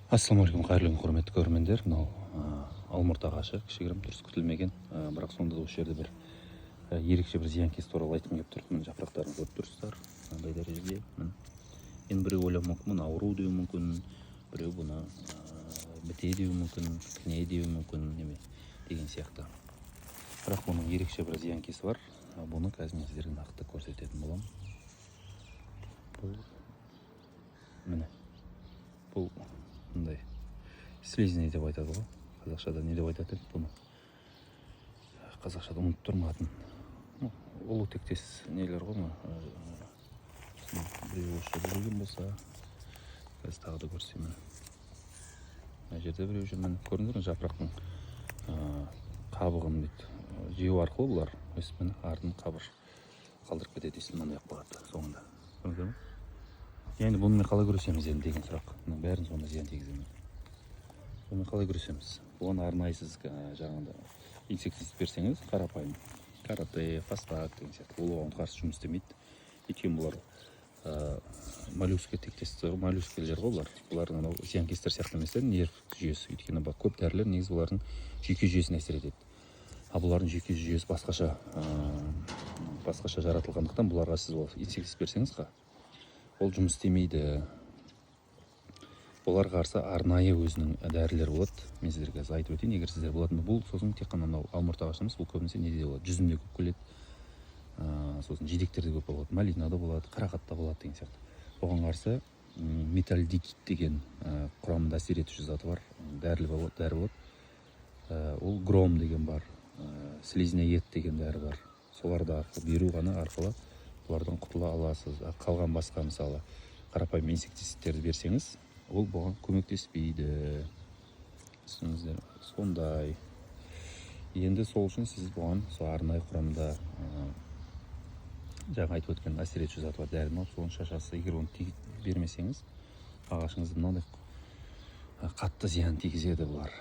Ассалаумағалейкум, қайырлы күн, құрметті көрермендер. Мынау алмұрт ағашы, кішігірім, дұрыс күтілмеген, бірақ сонда да осы жерде бір ерекше бір зиянкес туралы айтқым келіп тұр. Міне, жапырақтарын көріп тұрсыздар мынандай дәрежеде. Міне, енді біреу ойлауы мүмкін, мұны ауру деуі мүмкін, біреу бұны біте деуі мүмкін, кіне деуі мүмкін неме деген сияқты. Бірақ бұның ерекше бір зиянкесі бар. Бұны қазір мен сіздерге нақты көрсететін боламын. Бұл, міне, бұл мындай слизни деп айтады ғой. Қазақшада не деп айтады еді бұны? Қазақшада ұмытып тұрмын атын. Ну, ұлу тектес нелер ғой мына. Біреу осы жерде жүрген болса, қазір тағы да көрсетемін. Мына жерде біреу жүр, міне, көрдіңдер ме? Жапырақтың қабығын бүйтіп жеу арқылы бұлар өстіп, міне, артын қабыр қалдырып кетеді. Өйстіп мынандай болып қалады соңында, көрдіңіздер ме? Енді бұнымен қалай күресеміз енді деген сұрақ. Мына бәрін сонда зиян тигіземін. Бұнымен қалай күресеміз? Бұған арнайы сіз жаңағыдай инсектицид берсеңіз, қарапайым Карате, Фастак деген сияқты, ол оған қарсы жұмыс істемейді. Өйткені бұлар моллюске тектес, моллюскілер ғой бұлар. Бұлардың анау зиянкестер сияқты емес та нерв жүйесі. Өйткені көп дәрілер негізі бұлардың жүйке жүйесіне әсер етеді. А бұлардың жүйке жүйесі басқаша жаратылғандықтан, бұларға сіз ол инсектицид берсеңіз, ол жұмыс істемейді. Оларға қарсы арнайы өзінің дәрілері болады. Мен сіздерге қазір айтып өтейін, егер сіздер болатын. Бұл сосын тек қана мынау алмұрт ағашы емес, бұл көбінесе неде болады? Жүзімде көп келеді, сосын жидектерде көп болады, малинада болады, қарақатта болады деген сияқты. Оған қарсы метальдегид деген құрамында әсер етуші заты бар дәрі болады, дәрі болады. Ол Гром деген бар, Слизнеед деген дәрі бар. Соларды арқылы беру ғана арқылы бұлардан құтыла аласыз. А қалған басқа, мысалы, қарапайым инсектицидтерді берсеңіз, ол бұған көмектеспейді, түсініңіздер. Сондай енді, сол үшін сіз бұған сол арнайы құрамында жаңа айтып өткен әсер етуші заты бар дәріні алып, соны шашасыз. Егер оны бермесеңіз, ағашыңызды мынандай қатты зиян тигізеді бұлар.